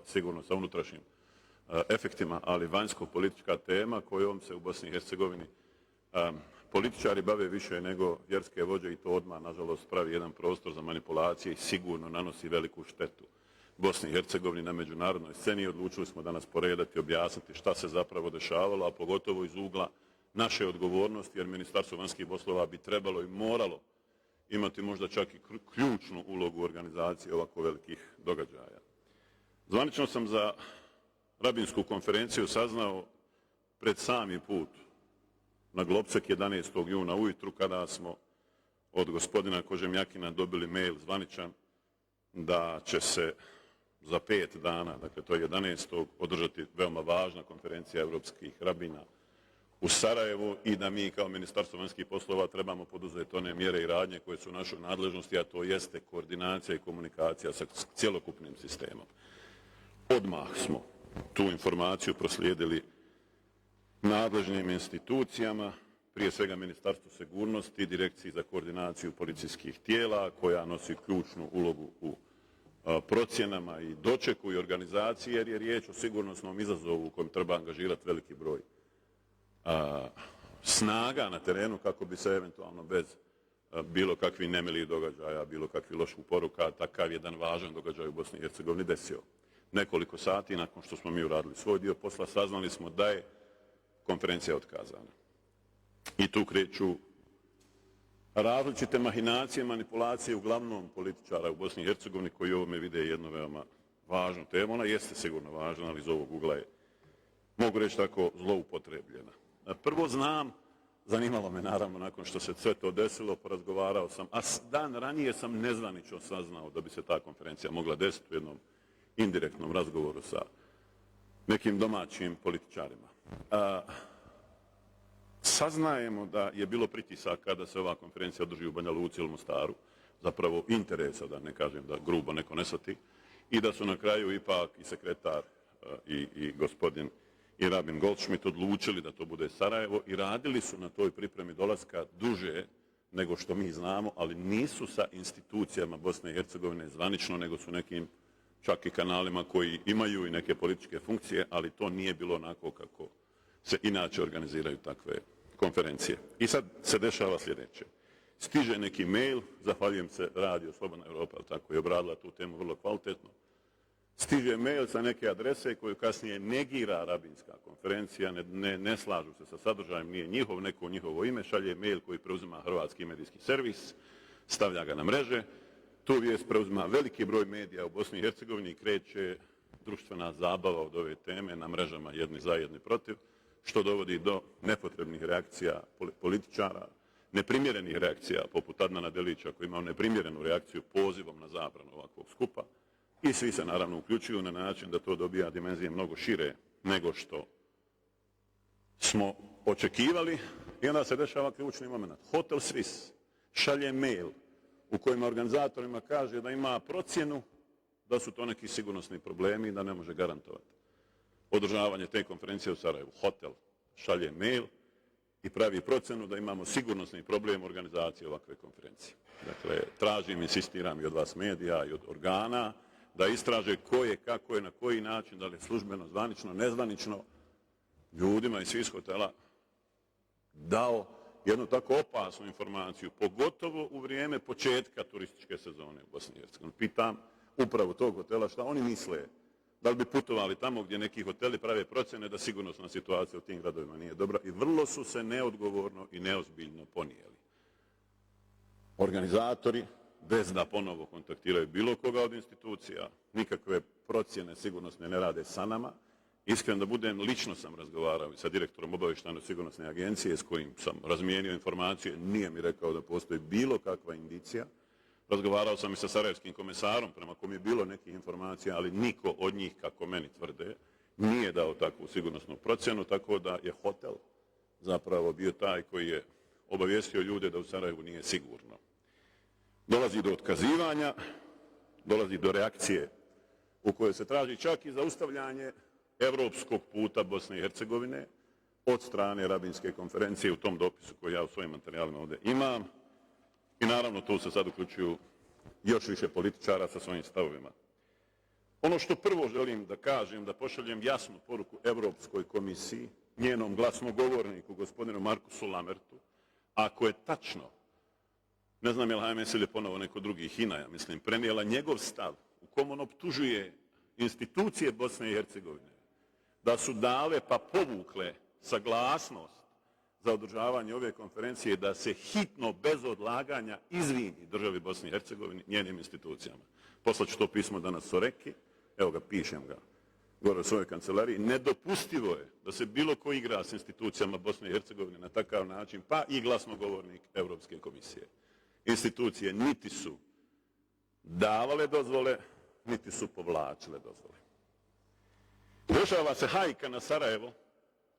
sigurno sa unutrašnjim efektima, ali vanjsko-politička tema kojom se u Bosni i Hercegovini političari bave više nego vjerske vođe i to odmah, nažalost, pravi jedan prostor za manipulacije i sigurno nanosi veliku štetu Bosni i Hercegovini na međunarodnoj sceni. Odlučili smo danas poredati, objasniti šta se zapravo dešavalo, a pogotovo iz ugla naše odgovornosti, jer Ministarstvo vanjskih poslova bi trebalo i moralo imati možda čak i ključnu ulogu u organizaciji ovako velikih događaja. Zvanično sam za Rabinsku konferenciju saznao pred sami put na Globcek 11. juna ujutru kada smo od gospodina Kožemjakina dobili mail zvaničan da će se za 5 dana, dakle to je 11. održati veoma važna konferencija europskih rabina u Sarajevu i da mi kao Ministarstvo vanjskih poslova trebamo poduzeti one mjere i radnje koje su u našoj nadležnosti, a to jeste koordinacija i komunikacija sa cjelokupnim sistemom. Odmah smo tu informaciju proslijedili nadležnim institucijama, prije svega Ministarstvu sigurnosti, Direkciji za koordinaciju policijskih tijela koja nosi ključnu ulogu u procjenama i dočeku i organizaciji, jer je riječ o sigurnosnom izazovu u kojem treba angažirati veliki broj snaga na terenu kako bi se eventualno bez bilo kakvih nemilih događaja, bilo kakvih loših poruka, takav jedan važan događaj u Bosni i Hercegovini desio. Nekoliko sati nakon što smo mi uradili svoj dio posla, saznali smo da je konferencija otkazana. I tu kreću različite mahinacije, manipulacije, uglavnom političara u Bosni i Hercegovini koji u ovome vide jednu veoma važnu temu. Ona jeste sigurno važna, ali iz ovog ugla je, mogu reći tako, zloupotrebljena. Prvo znam, zanimalo me naravno nakon što se sve to desilo, porazgovarao sam, a dan ranije sam nezvanično saznao da bi se ta konferencija mogla desiti u jednom indirektnom razgovoru sa nekim domaćim političarima. Saznajemo da je bilo pritisaka da se ova konferencija održi u Banja Luci ili Mostaru, zapravo interesa, da ne kažem da grubo neko ne shvati, i da su na kraju ipak i sekretar i gospodin i Rabin Goldschmidt odlučili da to bude Sarajevo i radili su na toj pripremi dolaska duže nego što mi znamo, ali nisu sa institucijama Bosne i Hercegovine zvanično, nego su nekim čak i kanalima koji imaju i neke političke funkcije, ali to nije bilo onako kako se inače organiziraju takve konferencije. I sad se dešava sljedeće. Stiže neki mail, zahvaljujem se Radio Slobodna Europa, tako je obradila tu temu vrlo kvalitetno. Stiže mail sa neke adrese koju kasnije negira Rabinska konferencija, ne slažu se sa sadržajem, nije njihov, neko njihovo ime, šalje mail koji preuzima Hrvatski medijski servis, stavlja ga na mreže. Tu vijest preuzima veliki broj medija u Bosni i Hercegovini i kreće društvena zabava od ove teme na mrežama jedni za jedni protiv, što dovodi do nepotrebnih reakcija političara, neprimjerenih reakcija poput Adnana Delića koji imao neprimjerenu reakciju pozivom na zabranu ovakvog skupa i svi se naravno uključuju na način da to dobija dimenzije mnogo šire nego što smo očekivali i onda se dešava ključni moment. Hotel Swiss šalje mail u kojima organizatorima kaže da ima procjenu da su to neki sigurnosni problemi i da ne može garantovati održavanje te konferencije u Sarajevu. Hotel šalje mail i pravi procjenu da imamo sigurnosni problem organizacije ovakve konferencije. Dakle, tražim, insistiram i od vas medija i od organa da istraže ko je, kako je, na koji način, da li je službeno, zvanično, nezvanično, ljudima iz svih hotela dao jednu tako opasnu informaciju, pogotovo u vrijeme početka turističke sezone u Bosni i Hercegovini. Pitam upravo tog hotela šta oni misle, da li bi putovali tamo gdje neki hoteli prave procjene da sigurnosna situacija u tim gradovima nije dobra i vrlo su se neodgovorno i neozbiljno ponijeli. Organizatori, bez da ponovo kontaktiraju bilo koga od institucija, nikakve procjene sigurnosne ne rade sa nama. Iskreno da budem, lično sam razgovarao sa direktorom obavještajno sigurnosne agencije s kojim sam razmijenio informacije, nije mi rekao da postoji bilo kakva indicija. Razgovarao sam i sa sarajevskim komesarom prema kom je bilo nekih informacija, ali niko od njih, kako meni tvrde, nije dao takvu sigurnosnu procjenu, tako da je hotel zapravo bio taj koji je obavijestio ljude da u Sarajevu nije sigurno. Dolazi do otkazivanja, dolazi do reakcije u kojoj se traži čak i zaustavljanje evropskog puta Bosne i Hercegovine od strane Rabinske konferencije u tom dopisu koji ja u svojim materijalima ovdje imam. I naravno tu se sad uključuju još više političara sa svojim stavovima. Ono što prvo želim da kažem, da pošaljem jasnu poruku Europskoj komisiji, njenom glasnogovorniku, gospodinu Markusu Lammertu, ako je tačno, ne znam je li HMS ili ponovo neko drugi, HINA, ja mislim, prenijela njegov stav u kom on optužuje institucije Bosne i Hercegovine da su dale pa povukle saglasnost za održavanje ove konferencije, da se hitno, bez odlaganja, izvini državi Bosne i Hercegovine, njenim institucijama. Poslaću to pismo danas Soreki, evo ga, pišem ga gore u svojoj kancelariji. Nedopustivo je da se bilo ko igra s institucijama Bosne i Hercegovine na takav način, pa i glasnogovornik Europske komisije. Institucije niti su davale dozvole, niti su povlačile dozvole. Dešava se hajka na Sarajevo,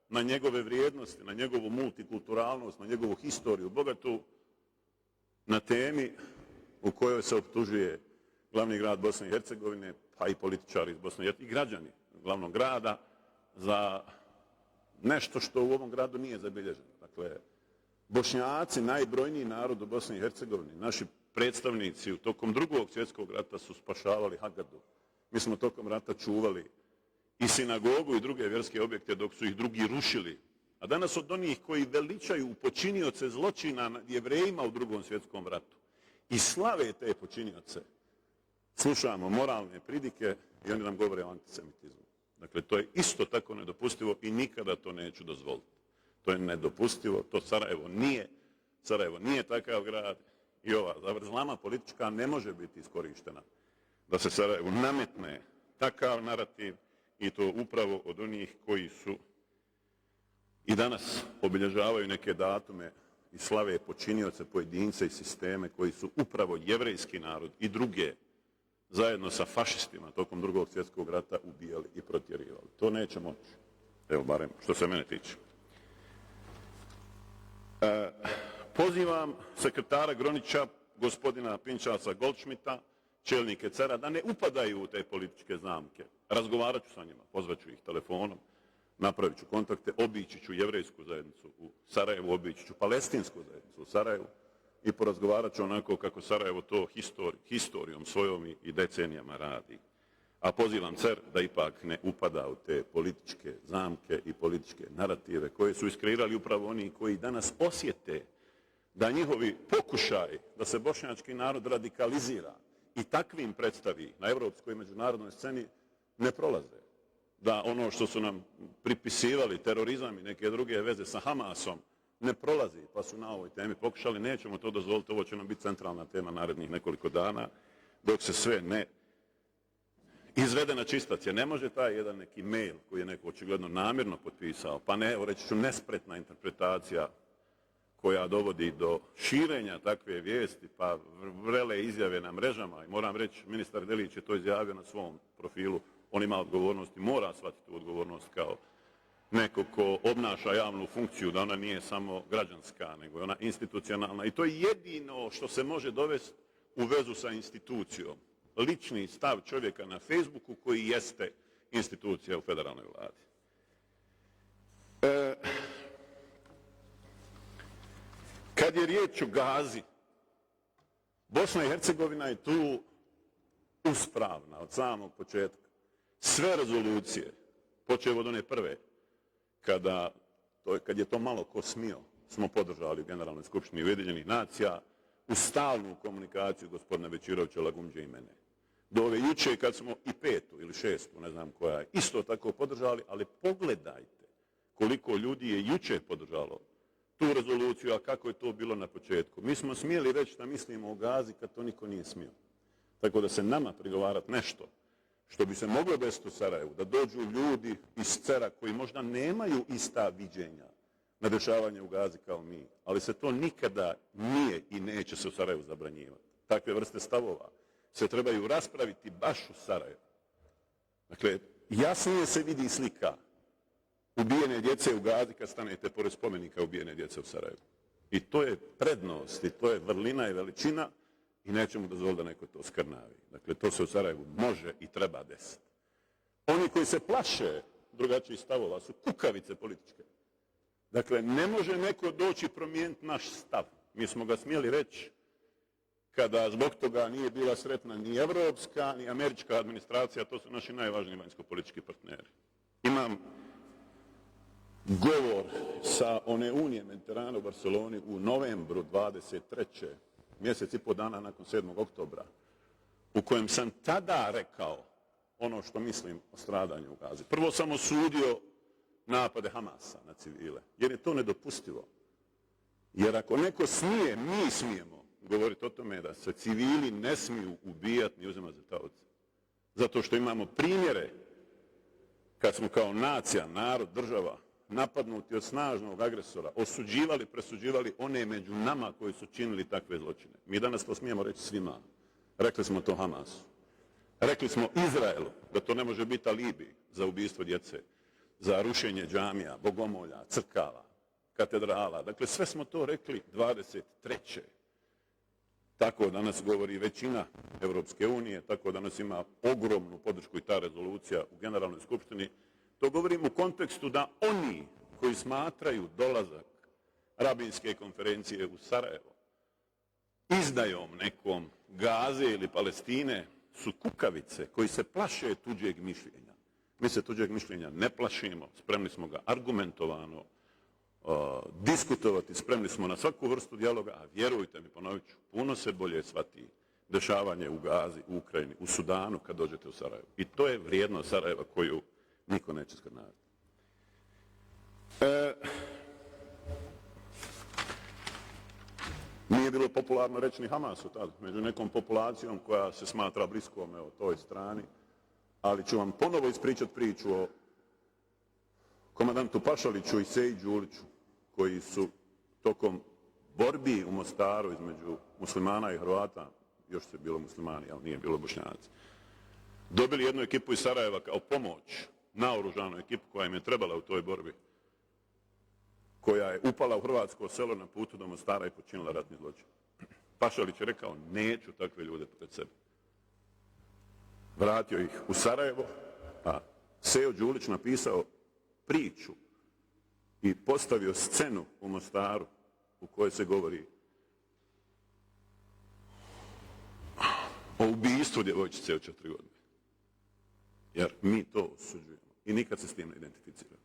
na njegove vrijednosti, na njegovu multikulturalnost, na njegovu historiju bogatu, na temi u kojoj se optužuje glavni grad Bosne i Hercegovine, pa i političari iz Bosne i Hercegovine, i građani glavnog grada, za nešto što u ovom gradu nije zabilježeno. Dakle, Bošnjaci, najbrojniji narod u Bosni i Hercegovini, naši predstavnici tokom Drugog svjetskog rata su spašavali Haggardu. Mi smo tokom rata čuvali i sinagogu i druge vjerske objekte dok su ih drugi rušili. A danas od onih koji veličaju počinioce zločina nad Jevrejima u Drugom svjetskom ratu i slave te počinioce, slušamo moralne pridike i oni nam govore o antisemitizmu. Dakle, to je isto tako nedopustivo i nikada to neću dozvoliti. To je nedopustivo, to Sarajevo nije takav grad i ova zavrzlama politička ne može biti iskorištena da se Sarajevu nametne takav narativ, i to upravo od onih koji su i danas obilježavaju neke datume i slave počinioce, pojedince i sisteme koji su upravo jevrejski narod i druge zajedno sa fašistima tokom Drugog svjetskog rata ubijali i protjerivali. To neće moći. Evo, barem što se mene tiče. Pozivam sekretara Gronića, gospodina Pinčasa Goldschmidta, čelnike CER-a, da ne upadaju u te političke zamke. Razgovarat ću sa njima, pozvaću ih telefonom, napravit ću kontakte, obići ću jevrejsku zajednicu u Sarajevu, obići ću palestinsku zajednicu u Sarajevu i porazgovarat ću onako kako Sarajevo to historijom svojom i decenijama radi. A pozivam CER da ipak ne upada u te političke zamke i političke narative koje su iskreirali upravo oni koji danas osjete da njihovi pokušaj da se bošnjački narod radikalizira i takvim predstavi na europskoj i međunarodnoj sceni ne prolaze. Da ono što su nam pripisivali, terorizam i neke druge veze sa Hamasom, ne prolazi, pa su na ovoj temi pokušali. Nećemo to dozvoliti, ovo će nam biti centralna tema narednih nekoliko dana, dok se sve ne izvede na čistac. Jer ne može taj jedan neki mail koji je neko očigledno namjerno potpisao, pa ne, reći ću nespretna interpretacija koja dovodi do širenja takve vijesti, pa vrele izjave na mrežama. I moram reći, ministar Delić je to izjavio na svom profilu. On ima odgovornost i mora shvatiti tu odgovornost kao neko ko obnaša javnu funkciju, da ona nije samo građanska, nego je ona institucionalna. I to je jedino što se može dovesti u vezu sa institucijom. Lični stav čovjeka na Facebooku koji jeste institucija u federalnoj vladi. Kad je riječ o Gazi, Bosna i Hercegovina je tu uspravna od samog početka. Sve rezolucije, počev od one prve, kad je to malo ko smio, smo podržali u Generalnoj skupštini Ujedinjenih nacija u stalnu komunikaciju gospodina Bećirovića, Lagumđe i mene. Do ove juče kad smo i petu ili šestu, ne znam koja je, isto tako podržali, ali pogledajte koliko ljudi je juče podržalo tu rezoluciju, a kako je to bilo na početku. Mi smo smjeli reći da mislimo o Gazi kad to niko nije smio. Tako da se nama prigovarati nešto što bi se moglo desiti u Sarajevu, da dođu ljudi iz CER-a koji možda nemaju ista viđenja na dešavanje u Gazi kao mi, ali se to nikada nije i neće se u Sarajevu zabranjivati. Takve vrste stavova se trebaju raspraviti baš u Sarajevu. Dakle, jasnije se vidi slika ubijene djece u Gazi kad stanete pored spomenika ubijene djece u Sarajevu. I to je prednost, i to je vrlina i veličina i nećemo dozvoliti da neko to skrnavi. Dakle, to se u Sarajevu može i treba desiti. Oni koji se plaše drugačijih stavova su kukavice političke. Dakle, ne može neko doći promijeniti naš stav. Mi smo ga smjeli reći kada zbog toga nije bila sretna ni evropska, ni američka administracija, to su naši najvažniji vanjsko-politički partneri. Imam govor sa one Unije Mediterana u Barceloni u novembru 23. mjesec i pol dana nakon 7. oktobra, u kojem sam tada rekao ono što mislim o stradanju u Gazi. Prvo sam osudio napade Hamasa na civile, jer je to nedopustivo. Jer ako neko smije, mi smijemo govoriti o tome da se civili ne smiju ubijati ni uzimati za taoce. Zato što imamo primjere kad smo kao nacija, narod, država napadnuti od snažnog agresora, osuđivali, presuđivali one među nama koji su činili takve zločine. Mi danas to smijemo reći svima. Rekli smo to Hamasu. Rekli smo Izraelu da to ne može biti alibi za ubijstvo djece, za rušenje džamija, bogomolja, crkava, katedrala. Dakle, sve smo to rekli 23. Tako danas govori većina Europske unije, tako danas ima ogromnu podršku i ta rezolucija u Generalnoj skupštini. To govorim u kontekstu da oni koji smatraju dolazak rabinske konferencije u Sarajevo izdajom nekom Gaze ili Palestine su kukavice koji se plaše tuđeg mišljenja. Mi se tuđeg mišljenja ne plašimo, spremni smo ga argumentovano diskutovati, spremni smo na svaku vrstu dijaloga, a vjerujte mi, ponovit ću, puno se bolje shvati dešavanje u Gazi, u Ukrajini, u Sudanu kad dođete u Sarajevo. I to je vrijednost Sarajeva koju niko neće skrnaviti. Nije bilo popularno reći ni Hamasu tada, među nekom populacijom koja se smatra bliskom toj strani, ali ću vam ponovo ispričati priču o komandantu Pašaliću i Seji Đuliću, koji su tokom borbi u Mostaru između muslimana i Hrvata, još se bilo muslimani, ali nije bilo Bošnjaci, dobili jednu ekipu iz Sarajeva kao pomoć, naoružanu ekipu koja im je trebala u toj borbi, koja je upala u hrvatsko selo na putu do Mostara i počinila ratni zločin. Pašalić je rekao, neću takve ljude pred sebe. Vratio ih u Sarajevo, a Sejo Đulić napisao priču i postavio scenu u Mostaru u kojoj se govori o ubijstvu djevojčice od 4 godine. Jer mi to osuđujemo i nikad se s tim ne identificiramo.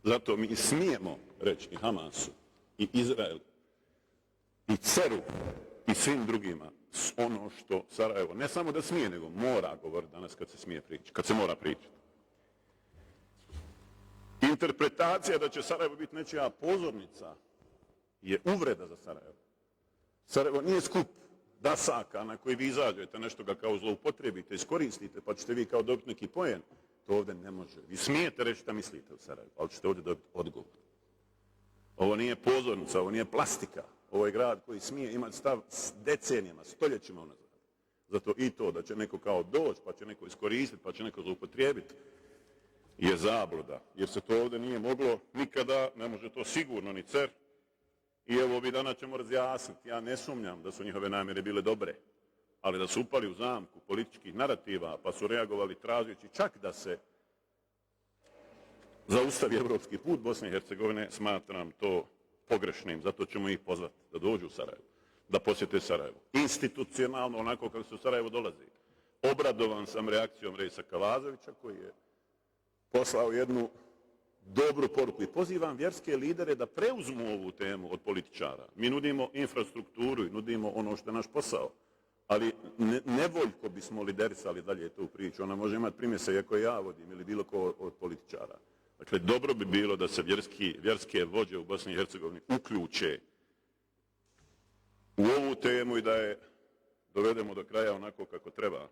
Zato mi smijemo reći i Hamasu, i Izraelu, i Ceru, i svim drugima ono što Sarajevo ne samo da smije, nego mora govoriti danas kad se smije pričati, kad se mora pričati. Interpretacija da će Sarajevo biti nečija pozornica je uvreda za Sarajevo. Sarajevo nije skup dasaka na koji vi izađete, nešto ga kao zloupotrijebite, iskoristite, pa ćete vi kao dobiti neki poen. To ovdje ne može. Vi smijete reći šta mislite u Sarajevu, ali ćete ovdje dobiti odgovor. Ovo nije pozornica, ovo nije plastika. Ovo je grad koji smije imati stav s decenijama, stoljećima unazad. Zato i to da će neko kao doći, pa će neko iskoristiti, pa će neko zloupotrijebiti, je zabluda. Jer se to ovdje nije moglo nikada, ne može to sigurno ni Cer. I evo ovih dana ćemo razjasniti. Ja ne sumnjam da su njihove namjere bile dobre, ali da su upali u zamku političkih narativa, pa su reagovali tražeći čak da se zaustavi evropski put Bosne i Hercegovine, smatram to pogrešnim. Zato ćemo ih pozvati da dođu u Sarajevo, da posjete Sarajevo. Institucionalno, onako kako se u Sarajevo dolazi. Obradovan sam reakcijom Rejsa Kavazovića koji je poslao jednu dobru poruku i pozivam vjerske lidere da preuzmu ovu temu od političara. Mi nudimo infrastrukturu i nudimo ono što je naš posao, ali nevoljko bismo liderisali dalje tu priču. Ona može imati primjese iako ja vodim ili bilo ko od političara. Dakle, dobro bi bilo da se vjerske vođe u Bosni i Hercegovini uključe u ovu temu i da je dovedemo do kraja onako kako treba.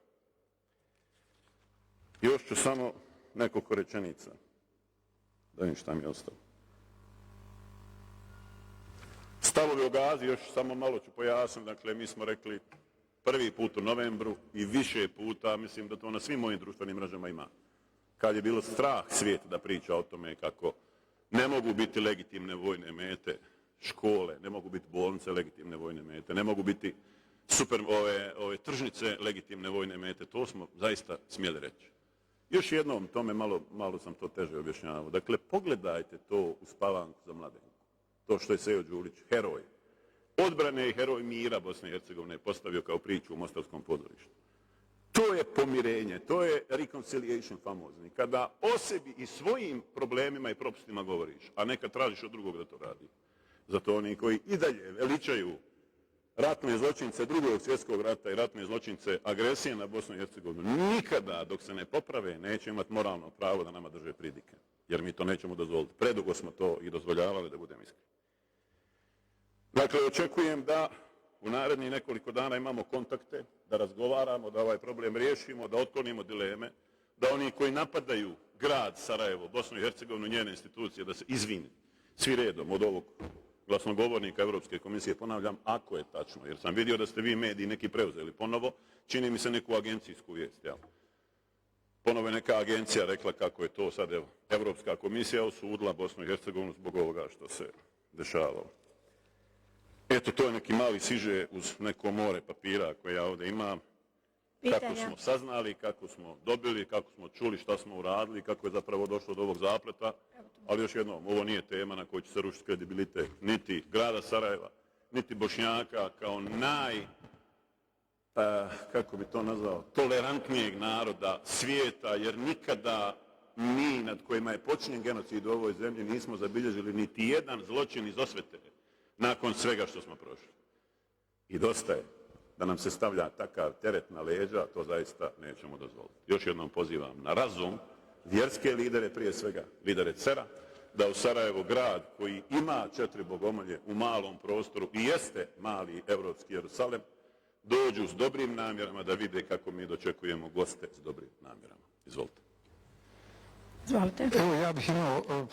Još ću samo nekoliko rečenica. Da vidim šta mi je ostalo. Stavovi o Gazi, još samo malo ću pojasniti. Dakle, mi smo rekli prvi put u novembru i više puta, mislim da to na svim mojim društvenim mrežama ima. Kad je bilo strah svijet da priča o tome kako ne mogu biti legitimne vojne mete škole, ne mogu biti bolnice legitimne vojne mete, ne mogu biti ove tržnice legitimne vojne mete, to smo zaista smjeli reći. Još jednom tome malo sam to teže objašnjavao. Dakle, pogledajte to u Spavanku za Mladenku. To što je Sejo Đulić, heroj, odbrane i heroj mira Bosne i Hercegovine postavio kao priču u Mostarskom pozorištu. To je pomirenje, to je reconciliation famozni. Kada o sebi i svojim problemima i propustima govoriš, a neka tražiš od drugog da to radi. Zato oni koji i dalje veličaju ratne zločince Drugog svjetskog rata i ratne zločince agresije na Bosnu i Hercegovinu, nikada dok se ne poprave neće imati moralno pravo da nama drže pridike. Jer mi to nećemo dozvoliti. Predugo smo to i dozvoljavali, da budem iskren. Dakle, očekujem da u narednih nekoliko dana imamo kontakte, da razgovaramo, da ovaj problem riješimo, da otklonimo dileme, da oni koji napadaju grad Sarajevo, Bosnu i Hercegovinu, njene institucije, da se izvini svi redom od ovog glasnogovornika Europske komisije, ponavljam, ako je tačno, jer sam vidio da ste vi mediji neki preuzeli ponovo, čini mi se neku agencijsku vijest. Ja. Ponovo je neka agencija rekla kako je to sad Europska komisija osudila Bosnu i Hercegovinu zbog ovoga što se dešavalo. Eto, to je neki mali siže uz neko more papira koje ja ovdje imam. Kako smo saznali, kako smo dobili, kako smo čuli, šta smo uradili, kako je zapravo došlo do ovog zapleta. Ali još jednom, ovo nije tema na kojoj će se rušiti kredibilitet niti grada Sarajeva, niti Bošnjaka kao kako bi to nazvao, tolerantnijeg naroda svijeta, jer nikada mi nad kojima je počinjen genocid u ovoj zemlji nismo zabilježili niti jedan zločin iz osvete nakon svega što smo prošli. I dosta je da nam se stavlja takav teret na leđa, to zaista nećemo dozvoliti. Još jednom pozivam na razum, vjerske lidere prije svega, lidere CERA, da u Sarajevo, grad koji ima 4 bogomolje u malom prostoru i jeste mali evropski Jerusalem, dođu s dobrim namjerama da vide kako mi dočekujemo goste s dobrim namjerama. Izvolite. Izvolite. Evo, ja bih imao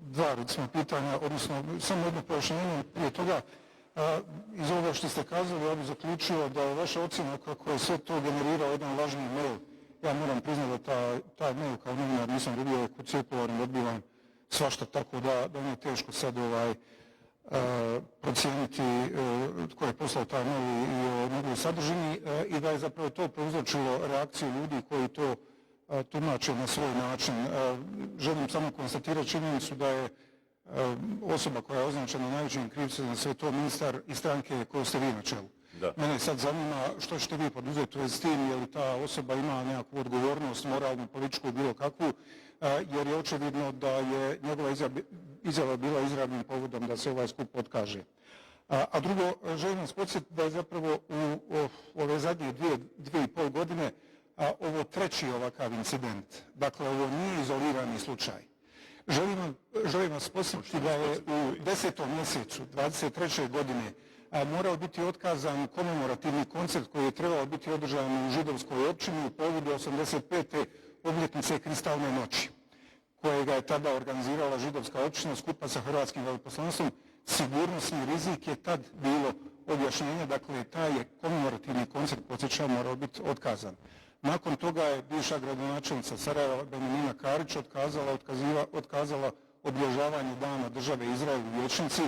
dva recimo pitanja, odnosno samo jedno pojašnjenje prije toga. Iz ovoga što ste kazali, ja bih zaključio da je vaša ocjena kako je sve to generirao jedan lažni mail. Ja moram priznati da taj mail kao novinar nisam dobio kod cirkularnim odbivam svašta, tako da mi je teško sad procijeniti tko je poslao taj mail i o njegovoj sadržini i da je zapravo to prouzročilo reakciju ljudi koji to tumače na svoj način. Želim samo konstatirati činjenicu da je osoba koja je označena najvećim krivcem za sve to ministar i stranke koju ste vi na čelu. Da. Mene sad zanima što ćete vi poduzeti s tim, je li ta osoba ima nekakvu odgovornost, moralnu, političku, bilo kakvu, jer je očevidno da je njegova izjava bila izravnim povodom da se ovaj skup otkaže. A drugo, želim vas podsjetiti da je zapravo u ove zadnje 2,5 godine ovo treći ovakav incident. Dakle, ovo nije izolirani slučaj. Želim vas posjetiti da je u 10. mjesecu 23. godine morao biti otkazan komemorativni koncert koji je trebao biti održan u židovskoj općini u povodu 85. obljetnice Kristalne noći, kojega je tada organizirala židovska općina skupa sa hrvatskim veleposlanstvom. Sigurnosni rizik je tad bilo objašnjenje, dakle taj je komemorativni koncert, podsjećam, morao biti otkazan. Nakon toga je bivša gradonačelnica Sarajeva Benjamina Karić otkazala obilježavanje Dana države Izrael u vijećnici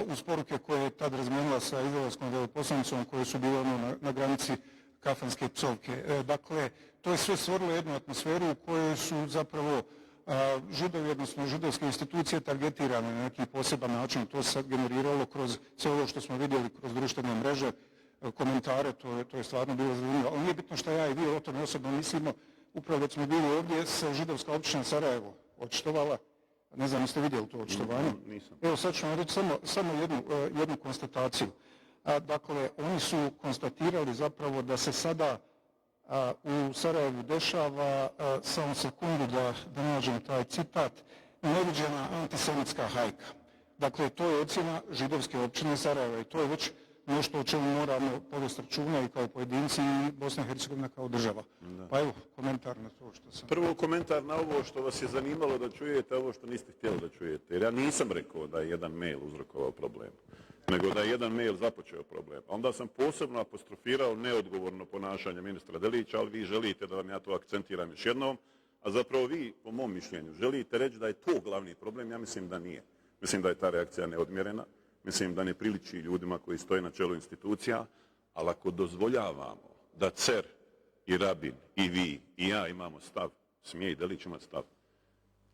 uz poruke koje je tad razmijenila sa izraelskom veleposlanicom koje su bile na granici kafanske psovke. Dakle, to je sve stvorilo jednu atmosferu u kojoj su zapravo židovi, odnosno židovske institucije targetirane na neki poseban način. To se sad generiralo kroz sve ovo što smo vidjeli kroz društvene mreže, komentare, to je stvarno bilo zanimljivo. Ali nije bitno što ja i vi o tome osobno mislimo. Upravo dok smo bili ovdje se židovska općina Sarajevo očitovala. Ne znam, jeste vidjeli to očitovanje? Nisam. Evo sad ću vam reći samo jednu konstataciju. Dakle, oni su konstatirali zapravo da se sada u Sarajevu dešava, samo sekundu da nađem taj citat, neviđena antisemitska hajka. Dakle, to je ocjena židovske općine Sarajeva i to je već nešto o čemu moramo povesti računa i kao pojedinci i Bosna i Hercegovina kao država. Da. Pa evo, komentar na to što sam... Prvo komentar na ovo što vas je zanimalo da čujete, ovo što niste htjeli da čujete. Jer ja nisam rekao da je jedan mail uzrokovao problem, nego da je jedan mail započeo problem. Onda sam posebno apostrofirao neodgovorno ponašanje ministra Delića, ali vi želite da vam ja to akcentiram još jednom, a zapravo vi, po mom mišljenju, želite reći da je to glavni problem, ja mislim da nije. Mislim da je ta reakcija neodmjerena. Mislim da ne priliči ljudima koji stoje na čelu institucija, ali ako dozvoljavamo da CER i Rabin i vi i ja imamo stav, smije i Delić imati stav,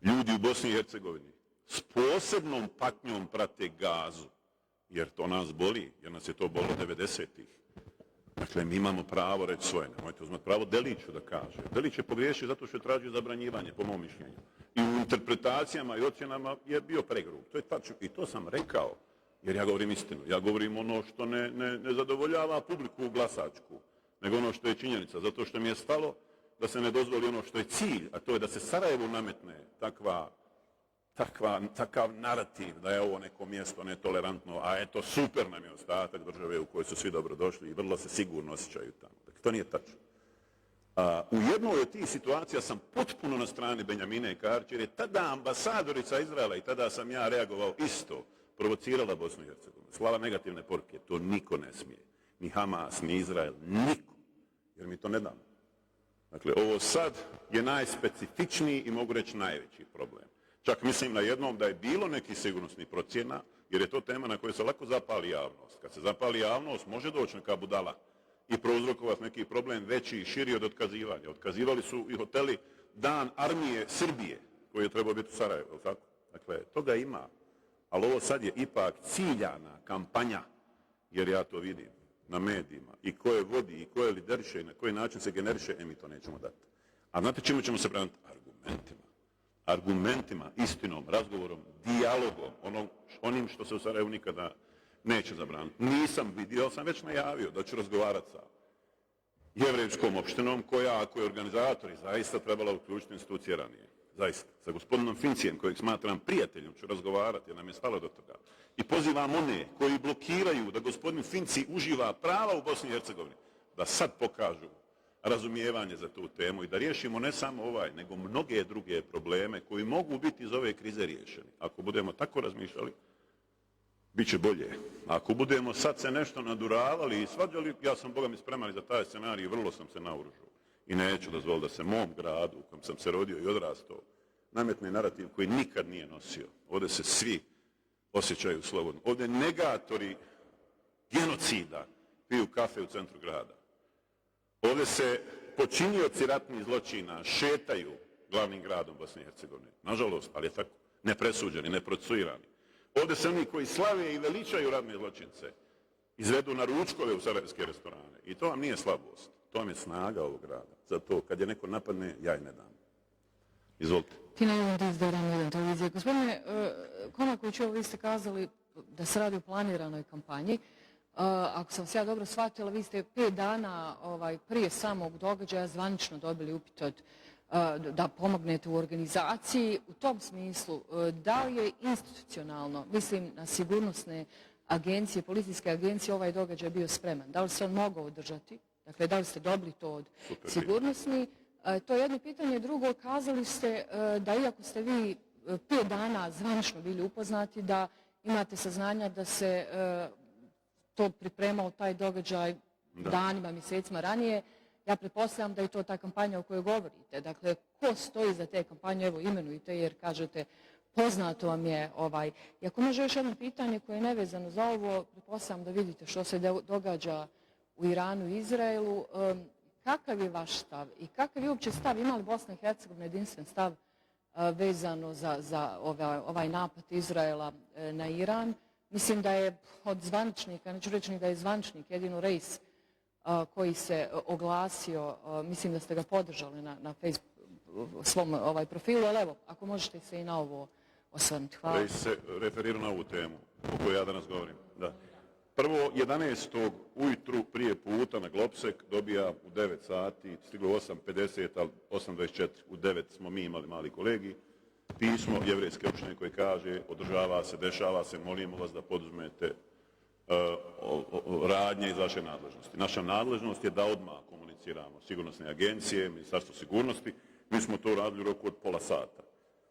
ljudi u Bosni i Hercegovini s posebnom patnjom prate Gazu, jer to nas boli, jer nas je to bolo 90-ih. Dakle, mi imamo pravo reći svoje, nemojte uzmati pravo Deliću da kaže. Delić je pogriješio zato što je tražio zabranjivanje, po mom mišljenju. I u interpretacijama i ocjenama je bio pregrub. To je tačno. I to sam rekao, jer ja govorim istinu. Ja govorim ono što ne zadovoljava publiku glasačku, nego ono što je činjenica. Zato što mi je stalo da se ne dozvoli ono što je cilj, a to je da se Sarajevu nametne takav narativ da je ovo neko mjesto netolerantno, a eto super nam je ostatak države u kojoj su svi dobrodošli i vrlo se sigurno osjećaju tamo. Dakle, to nije tačno. U jednoj od tih situacija sam potpuno na strani Benjamine Karć, jer je tada ambasadorica Izraela i tada sam ja reagovao isto, provocirala Bosnu i Hercegovinu. Slala negativne poruke, to niko ne smije. Ni Hamas, ni Izrael, niko. Jer mi to ne damo. Dakle, ovo sad je najspecifičniji i mogu reći najveći problem. Čak mislim na jednom da je bilo nekih sigurnosnih procjena, jer je to tema na kojoj se lako zapali javnost. Kad se zapali javnost, može doći neka budala i prouzrokovati neki problem veći i širi od otkazivanja. Otkazivali su i hoteli Dan armije Srbije, koji je trebao biti u Sarajevu, tako? Dakle, toga ima. Ali ovo sad je ipak ciljana kampanja, jer ja to vidim na medijima, i ko je vodi, i ko je lideriše, i na koji način se generiše, mi to nećemo dati. A znate čime ćemo se braniti? Argumentima, istinom, razgovorom, dijalogom, onim što se u Sarajevu nikada neće zabraniti. Nisam vidio, sam već najavio da ću razgovarati sa jevrejskom opštinom koja, ako je organizatori, zaista trebala uključiti institucije ranije. Zaista. Sa gospodinom Fincijem, kojeg smatram prijateljem, ću razgovarati jer nam je stalo do toga. I pozivam one koji blokiraju da gospodin Finci uživa prava u Bosni i Hercegovini, da sad pokažu razumijevanje za tu temu i da riješimo ne samo ovaj, nego mnoge druge probleme koji mogu biti iz ove krize riješeni. Ako budemo tako razmišljali, bit će bolje. Ako budemo sad se nešto naduravali i svađali, ja sam Boga mi spreman za taj scenarij i vrlo sam se naoružao. I neću dozvoliti da se mom gradu, u kojem sam se rodio i odrastao, nametne narativ koji nikad nije nosio. Ovdje se svi osjećaju slobodno. Ovdje negatori genocida piju kafe u centru grada. Ovdje se počinioci ratnih zločina šetaju glavnim gradom Bosne i Hercegovine. Nažalost, ali je tako, nepresuđeni, neprocesuirani. Ovdje se oni koji slave i veličaju ratne zločince izvedu na ručkove u sarajevske restorane. I to vam nije slabost. To vam je snaga ovog grada. Zato kad je neko napadne, ja je ne dam. Izvolite. Tina Jovanović, D1 televizija. Gospodine Konaković, vi ste kazali da se radi o planiranoj kampanji. Ako sam se ja dobro shvatila, vi ste 5 dana prije samog događaja zvanično dobili upit da pomognete u organizaciji. U tom smislu, da li je institucionalno, mislim na sigurnosne agencije, policijske agencije, ovaj događaj bio spreman? Da li se on mogao održati? Dakle, da li ste dobili to od sigurnosni? To je jedno pitanje. Drugo, kazali ste da iako ste vi 5 dana zvanično bili upoznati, da imate saznanja da se to pripremao taj događaj danima, mjesecima ranije. Ja pretpostavljam da je to ta kampanja o kojoj govorite. Dakle, ko stoji za te kampanje? Evo, imenujte jer kažete poznato vam je I ako može još jedno pitanje koje je nevezano za ovo, pretpostavljam da vidite što se događa u Iranu i Izraelu. Kakav je vaš stav i kakav je uopće stav, ima li Bosna i Hercegovina jedinstven stav vezano za ovaj napad Izraela na Iran? Mislim da je od zvaničnika, neću reći ni da je zvaničnik, jedino Reis koji se oglasio, mislim da ste ga podržali na Facebook svom profilu, ali evo, ako možete se i na ovo osvrnuti. Hvala. Reis se referira na ovu temu o kojoj ja danas govorim. Da. Prvo, 11. ujutru prije puta na Globsek dobija u 9 sati, stiglo 8.50, ali 8.24. U 9 smo mi imali mali kolegi. Pismo jevrejske opštine koje kaže održava se, dešava se, molimo vas da poduzmete radnje iz vaše nadležnosti. Naša nadležnost je da odmah komuniciramo sigurnosne agencije, Ministarstvo sigurnosti. Mi smo to radili u roku od pola sata.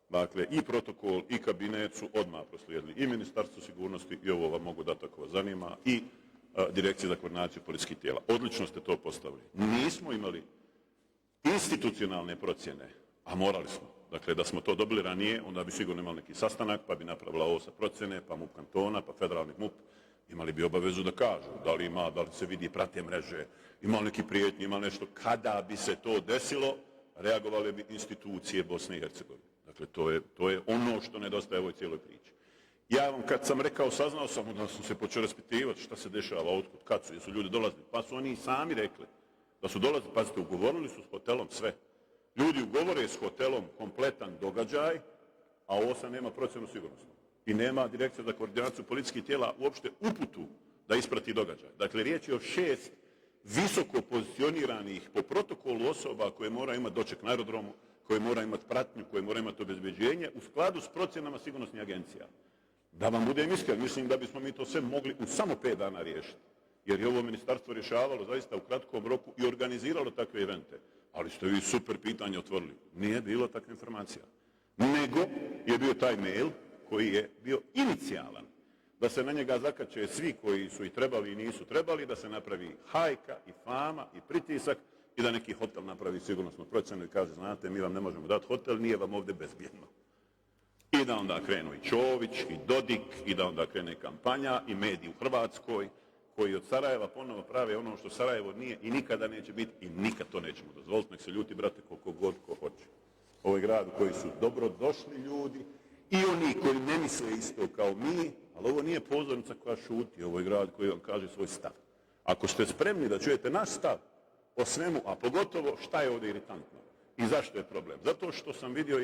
Dakle, i protokol i kabinet su odmah proslijedili i Ministarstvo sigurnosti, i ovo vam mogu dati ako vas zanima, i Direkcija za koordinaciju policijskih tijela. Odlično ste to postavili. Nismo imali institucionalne procjene, a morali smo. Dakle, da smo to dobili ranije, onda bi sigurno imali neki sastanak, pa bi napravila ovo sa procjene, pa MUP kantona, pa federalni MUP. Imali bi obavezu da kažu da li ima, da li se vidi, prate mreže, ima neki prijetnji, ima nešto. Kada bi se to desilo, reagovale bi institucije Bosne i Hercegovine. Dakle, to je ono što nedostaje ovoj cijeloj priči. Ja vam kad sam rekao, saznao sam da sam se počeo raspitivati šta se dešava, otkud, kad su, jesu ljudi dolazili. Pa su oni sami rekli da su dolazili, pazite, ugovorili su s hotelom sve. Ljudi ugovore s hotelom kompletan događaj, a ovo sad nema procjenu sigurnosno. I nema direkcija za koordinaciju policijskih tijela uopšte uputu da isprati događaj. Dakle, riječ je o 6 visoko pozicioniranih po protokolu osoba koje moraju imati doček na aerodromu, koje moraju imati pratnju, koje moraju imati obezbeđenje u skladu s procjenama sigurnosnih agencija. Da vam budem iskren, mislim da bismo mi to sve mogli u samo 5 dana riješiti. Jer je ovo ministarstvo rješavalo zaista u kratkom roku i organiziralo takve evente. Ali ste vi super pitanje otvorili. Nije bilo takve informacija. Nego je bio taj mail koji je bio inicijalan. Da se na njega zakače svi koji su i trebali i nisu trebali, da se napravi hajka i fama i pritisak i da neki hotel napravi sigurnosnu procjenu i kaže, znate, mi vam ne možemo dati hotel, nije vam ovdje bezbjedno. I da onda krenu i Čović, i Dodik, i da onda krene kampanja, i mediji u Hrvatskoj, koji od Sarajeva ponovo prave ono što Sarajevo nije i nikada neće biti i nikad to nećemo dozvoliti. Nek se ljuti, brate, koliko god ko hoće. Ovo je grad u koji su dobro došli ljudi i oni koji ne misle isto kao mi, ali ovo nije pozornica koja šuti, ovo je grad koji vam kaže svoj stav. Ako ste spremni da čujete naš stav o svemu, a pogotovo šta je ovdje iritantno i zašto je problem. Zato što sam vidio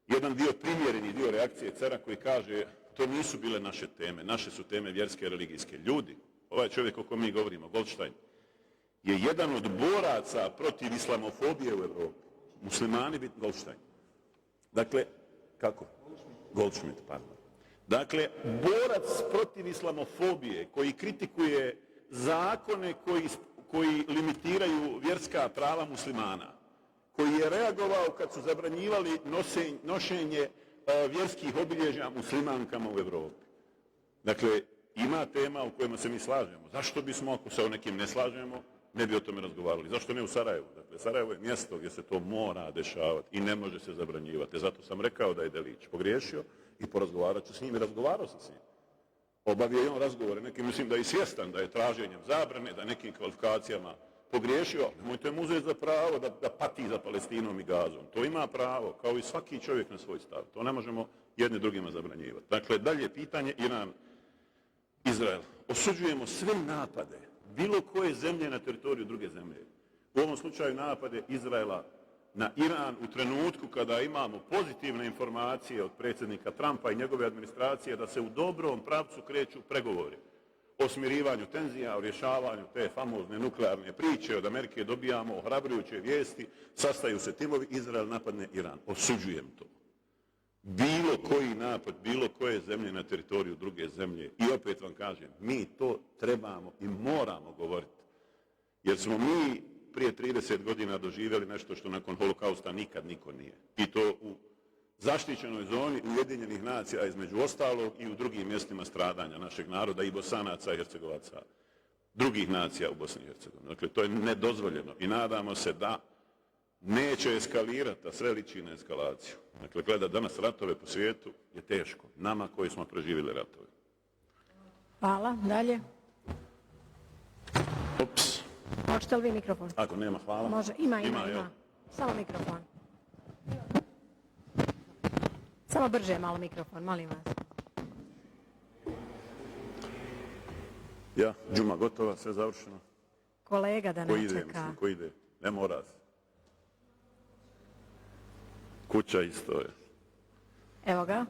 jedan dio primjereni dio reakcije Cera koji kaže to nisu bile naše teme, naše su teme vjerske i religijske. Ljudi, ovaj čovjek o kojem mi govorimo, Goldstein, je jedan od boraca protiv islamofobije u Europi. Muslimani biti Goldstein. Dakle, kako? Goldschmidt, pardon. Dakle, borac protiv islamofobije koji kritikuje zakone koji limitiraju vjerska prava muslimana, koji je reagovao kad su zabranjivali nošenje vjerskih obilježja muslimankama u Europi. Dakle, ima tema u kojima se mi slažemo. Zašto bismo, ako se o nekim ne slažemo, ne bi o tome razgovarali? Zašto ne u Sarajevu? Dakle, Sarajevo je mjesto gdje se to mora dešavati i ne može se zabranjivati. Zato sam rekao da je Delić pogriješio i porazgovarat ću s njim i razgovarao sam s njim. Obavio je on razgovore, neki mislim da je svjestan da je traženjem zabrane, da je nekim kvalifikacijama pogriješio. Nemojte mu uzeti za pravo da pati za Palestinom i Gazom. To ima pravo, kao i svaki čovjek na svoj stav. To ne možemo jedni drugima zabranjivati. Dakle, dalje pitanje Iran, Izrael. Osuđujemo sve napade bilo koje zemlje na teritoriju druge zemlje. U ovom slučaju napade Izraela na Iran u trenutku kada imamo pozitivne informacije od predsjednika Trumpa i njegove administracije da se u dobrom pravcu kreću pregovori o smirivanju tenzija, o rješavanju te famozne nuklearne priče. Od Amerike dobijamo ohrabrujuće vijesti, sastaju se timovi, Izrael napadne Iran. Osuđujem to. Bilo koji napad, bilo koje zemlje na teritoriju druge zemlje. I opet vam kažem, mi to trebamo i moramo govoriti. Jer smo mi prije 30 godina doživjeli nešto što nakon holokausta nikad niko nije. I to u zaštićenoj zoni Ujedinjenih nacija, između ostalog i u drugim mjestima stradanja našeg naroda i Bosanaca i Hercegovaca, drugih nacija u Bosni i Hercegovini. Dakle, to je nedozvoljeno i nadamo se da neće eskalirati, a sve liči na eskalaciju. Dakle, gledati danas ratove po svijetu je teško. Nama koji smo preživjeli ratove. Hvala. Dalje. Ups. Možete li vi mikrofon? Ako nema, hvala. Može. Ima. Samo mikrofon. Samo brže malo mikrofon, molim vas. Ja, džuma gotova, sve završeno. Kolega da ne čeka. Ko ide? Ne mora se. Kuća isto je. Evo ga.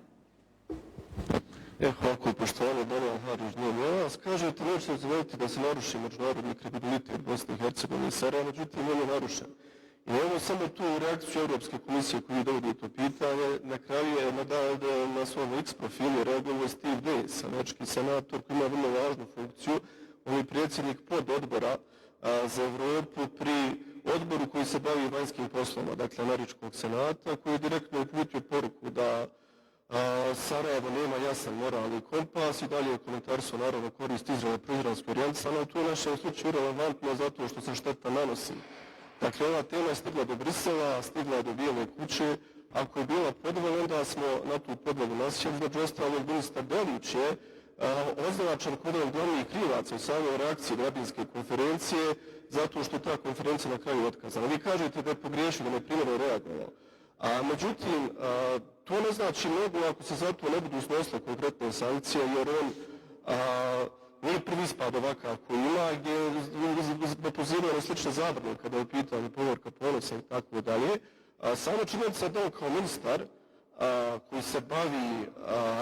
Ovako, poštovanje Daniel Harić, ja vas kažete, nećete dozvoliti da se naruši međunarodni kredibilitet Bosne i Hercegovine i Sarajeva, međutim, on je narušen. I evo samo tu reakciju Europske komisije koju dovodite u pitanje, na kraju je na svom X profilu reagovao Steve Dace, američki senator koji ima vrlo važnu funkciju, on je predsjednik pododbora za Europu pri odboru koji se bavi vanjskim poslovima, dakle američkog senata, koji je direktno uputio poruku da Sarajevo nema jasan moralni kompas i dalje komentarstvo naravno koristi izraelsko orijentac, ali to je u našem slučaju relevantno zato što se šteta nanosi. Dakle, ova tema je stigla do Brisela, stigla do Bijele kuće. Ako je bila podvala, onda smo na tu podvalu nasjećali. Znači, ostalog ministar Delić je označen kod jedan glavnih krivaca u samoj reakciji Rabinske konferencije, zato što je ta konferencija na kraju otkazana. Vi kažete da je pogriješio, da ne primjerno reagovao. Međutim, to ne znači mnogo ako se za to ne budu snosile konkretne sankcije, jer on nije prvi ispad ovakav koji ima, gdje pozivaju na slične zabrane kada je u pitanju Povorka Ponosa i tako dalje. Samo činjenica da on kao ministar koji se bavi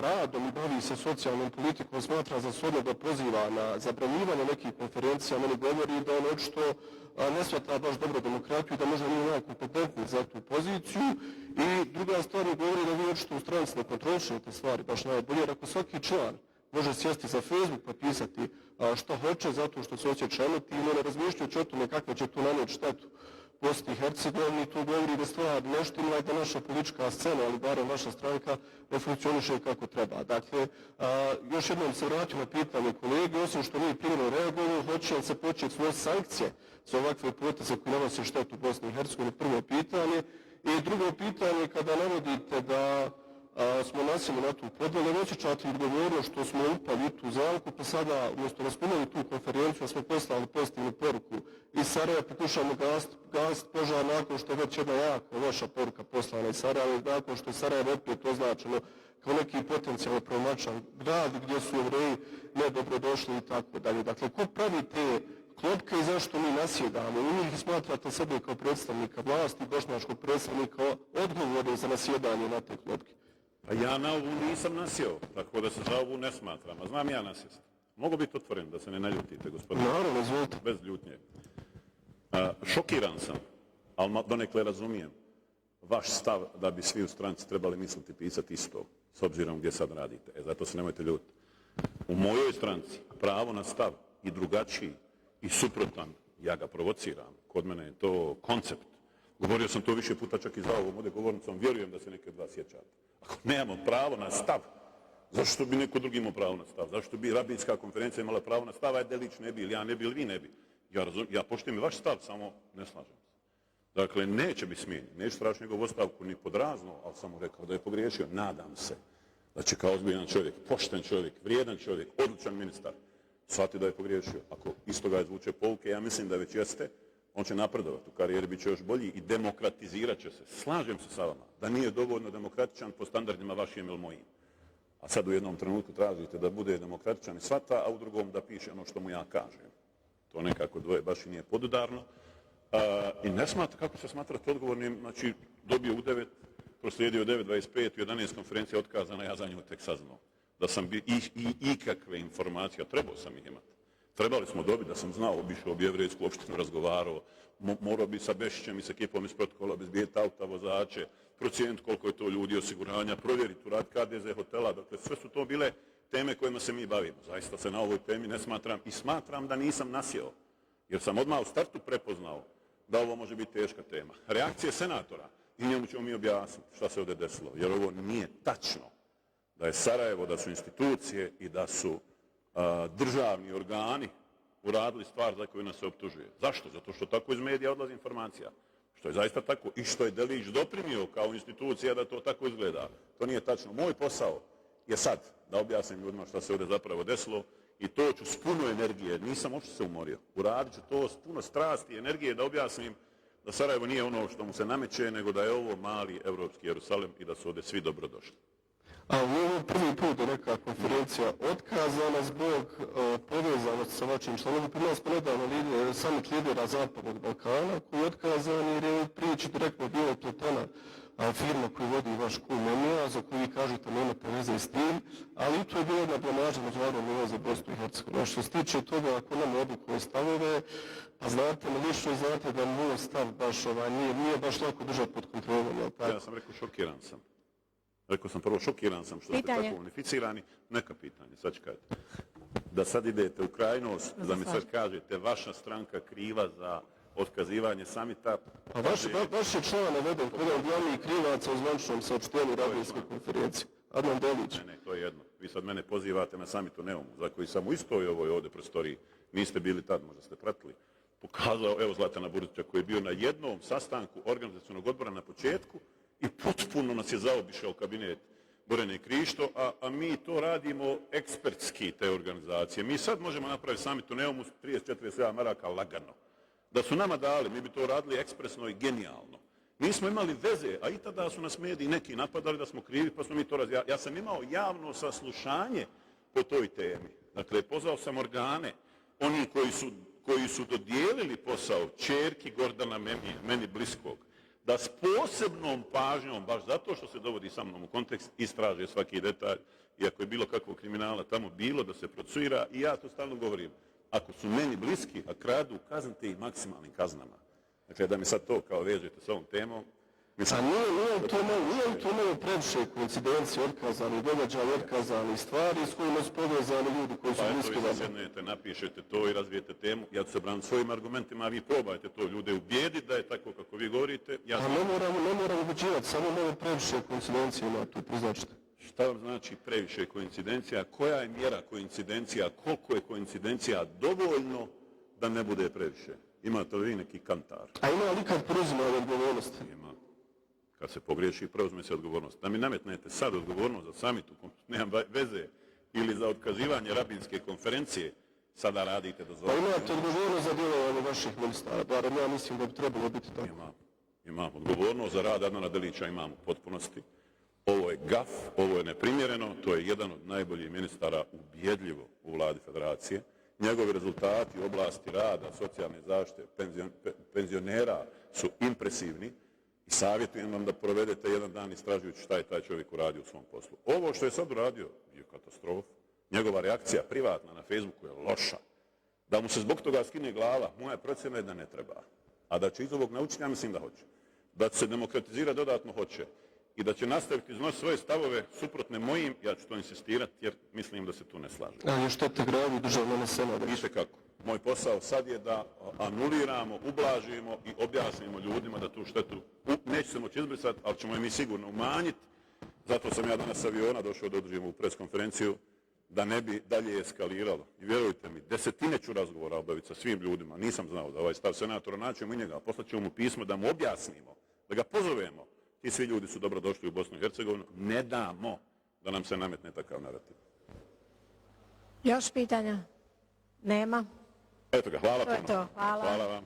radom i bavi se socijalnom politikom smatra za shodno da poziva na zabranjivanje nekih konferencija, meni govori da on očito ne shvata baš dobro demokratiju, da možda nije najkompetentniji za tu poziciju. I druga stvar mi govori da vi očito u stranci ne kontrolišete stvari baš najbolje, jer ako svaki član može sjesti za Facebook pa pisati što hoće zato što se osjeća emoti ili ne razmišljajući o tome kakve će tu nanijeti štetu Bosni i Hercegovini, tu govori da stvar ne štima i da naša politička scena, ali barem vaša stranka, ne funkcioniše kako treba. Dakle, još jednom se vratio na pitanje kolege, osim što nije primjerno reagovao, hoće li se početi svoje sankcije za ovakve poteze koji nanose štetu Bosni i Hercegovini, prvo pitanje. I drugo pitanje, kada navodite da smo nasjeli na tu podjelu, osjećate odgovornost što smo upali tu zamku, pa sada umjesto da smo imali tu konferenciju, smo poslali pozitivnu poruku iz Sarajeva, pokušamo gasiti požar nakon što je već jedna jako loša poruka poslana iz Sarajeva, nakon što je Sarajevo opet označeno kao neki potencijalno promačan grad gdje su Jevreji nedobrodošli i tako dalje. Dakle, ko pravi te klopke i zašto mi nasjedamo? U njih smatrate sebe kao predstavnika vlasti, bošnjačkog predstavnika, odgovorni za nasjedanje na te klopke. Pa ja na ovu nisam nasjeo, tako da se za ovu ne smatram, a znam ja nasjest. Mogu biti otvoren da se ne naljutite, gospodine. Naravno, izvolite. Bez ljutnje. Šokiran sam, ali donekle razumijem vaš stav da bi svi u stranci trebali misliti i pisati isto, s obzirom gdje sad radite. Zato se nemojte ljutiti. U mojoj stranci pravo na stav i drugačiji i suprotan, ja ga provociram. Kod mene je to koncept. Govorio sam to više puta čak i za ovom ovdje govornicom, vjerujem da se neki od vas sjećate. Ako nemamo pravo na stav, zašto bi neko drugi imao pravo na stav? Zašto bi rabinska konferencija imala pravo na stav, a Delić ne bi, ili ja ne bi, ili vi ne bi? Ja poštujem i vaš stav, samo ne slažem se. Dakle, neće biti smijenjen, neću tražiti njegovu ostavku ni pod razno, ali sam mu rekao da je pogriješio. Nadam se da će kao ozbiljan čovjek, pošten čovjek, vrijedan čovjek, odlučan ministar, shvati da je pogriješio. Ako iz toga izvuče pouke, ja mislim da već jeste, on će napredovati u karijeri, bit će još bolji i demokratizirat će se. Slažem se sa vama da nije dovoljno demokratičan po standardima vašim ili mojim. A sad u jednom trenutku tražite da bude demokratičan i shvata, a u drugom da piše ono što mu ja kažem. To nekako dvoje baš i nije podudarno. I ne smatra, kako se smatrate odgovornim, znači dobio u 9, proslijedio 9.25, u 11 konferencija otkazana, ja za nju tek saznao. Da sam ikakve informacije, trebao sam ih imati. Trebali smo dobiti, da sam znao, obišao bi jevrejsku opštinu, razgovarao, morao bi sa Bešićem i sa ekipom iz protokola bezbijeti auta, vozače, procijeniti koliko je to ljudi osiguranja, provjeriti u rad KDZ hotela, dakle sve su to bile teme kojima se mi bavimo. Zaista se na ovoj temi ne smatram i smatram da nisam nasjeo, jer sam odmah u startu prepoznao da ovo može biti teška tema. Reakcije senatora, i njemu ćemo mi objasniti šta se ovdje desilo, jer ovo nije tačno da je Sarajevo, da su institucije i da su državni organi uradili stvar za koju nas se optužuje. Zašto? Zato što tako iz medija odlazi informacija. Što je zaista tako i što je Delić doprinio kao institucija da to tako izgleda. To nije tačno. Moj posao je sad da objasnim ljudima šta se ovdje zapravo desilo i to ću s puno energije, nisam uopšte se umorio. Uradit ću to s puno strasti i energije da objasnim da Sarajevo nije ono što mu se nameće, nego da je ovo mali evropski Jerusalem i da su ovdje svi dobrodošli. A u ovom prvi put je neka konferencija otkazana zbog povezanosti sa vašim članom. Pri nas nedavno summit lidera Zapadnog Balkana koji je otkazan jer je u priči direktno bilo Totana firma koju vodi vaš kum Emija, za koju vi kažete nemate veze s tim, ali i to je bila jedna blamaža međunarodnog nivoa za Bosnu i Hercegovinu. Što se tiče toga, ako nam oblikuje stavove, pa znate, lično znate da moj stav baš nije baš lako držati pod kontrolom. Ja sam rekao šokiran sam. Rekao sam prvo šokiran sam što ste tako unificirani. Neka pitanje, sad čekajte. Da sad idete u krajnost, da mi sad kažete vaša stranka kriva za otkazivanje samita. A vaš je član naveden kod jedan glavnih krivaca u zvaničnom saopštenju rabinske konferencije. Adnan Delić. Ne, to je jedno. Vi sad mene pozivate na samit u Neumu, za koji sam u istoj ovoj ovdje prostoriji, niste bili tad, možda ste pratili, pokazao, evo Zlatana Burdića koji je bio na jednom sastanku organizacionog odbora na početku i potpuno nas je zaobišao kabinet Borene Krišto, a mi to radimo ekspertski, te organizacije. Mi sad možemo napraviti samit u Neumu s 30-47 maraka lagano. Da su nama dali, mi bi to radili ekspresno i genijalno. Nismo imali veze, a i tada su nas mediji neki napadali da smo krivi, pa smo mi to razjavili. Ja sam imao javno saslušanje po toj temi. Dakle, pozvao sam organe, oni koji su dodijelili posao ćerki Gordana meni bliskog, da s posebnom pažnjom, baš zato što se dovodi sa mnom u kontekst, istraže svaki detalj i ako je bilo kakvog kriminala tamo bilo da se procesuira. I ja to stalno govorim. Ako su meni bliski, a kradu, kaznite ih maksimalnim kaznama. Dakle, da mi sad to kao vežete s ovom temom. A nije to malo previše koincidencije, otkazanih događaja, otkazanih stvari s kojima su povezani ljudi koji su bliski vama? Pa eto, vi sjednete, napišete to i razvijete temu. Ja ću se braniti svojim argumentima, a vi probajte to ljude ubijediti da je tako kako vi govorite. A ne moramo ubeđivati, samo malo previše koincidencije ima tu, priznačite. Šta vam znači previše koincidencija? Koja je mjera koincidencija? Koliko je koincidencija dovoljno da ne bude previše? Imate li vi neki kantar? A ima li kad preuzima odgovornost? Ima. Kad se pogriješi, preuzme se odgovornost. Da mi nametnete sad odgovornost za samitu, nemam veze, ili za otkazivanje rabinske konferencije, sada radite da zove. Pa imate odgovornost za djelovanje vaših ministara, barem ja mislim da bi trebalo biti tako. Imam odgovornost za rad Adnana Delića, imam u potpunosti. Ovo je gaf, ovo je neprimjereno, to je jedan od najboljih ministara ubjedljivo u vladi federacije. Njegovi rezultati u oblasti rada, socijalne zaštite, penzionera su impresivni i savjetujem vam da provedete jedan dan istražujući šta je taj čovjek uradio u svom poslu. Ovo što je sad uradio je katastrofa. Njegova reakcija privatna na Facebooku je loša. Da mu se zbog toga skine glava, moja procjena je da ne treba. A da će iz ovog naučiti, ja mislim da hoće. Da će se demokratizirati dodatno, hoće. I da će nastaviti iznositi svoje stavove suprotne mojim, ja ću to insistirati jer mislim da se tu ne slažem. A što te gradu državno nesena? Vidite kako. Moj posao sad je da anuliramo, ublažimo i objasnimo ljudima da tu štetu neće se moći izbrisati, ali ćemo je mi sigurno umanjiti. Zato sam ja danas s aviona došao da održim u preskonferenciju da ne bi dalje eskaliralo. I vjerujte mi, desetine ću razgovora obaviti sa svim ljudima. Nisam znao da ovaj stav senatora, naćemo i njega, poslaćemo mu pismo da mu objasnimo, da ga pozovemo. Ti svi ljudi su dobro došli u Bosnu i Hercegovinu. Ne damo da nam se nametne takav narativ. Još pitanja? Nema? Eto ga, hvala puno. To je to. Hvala. Hvala vam.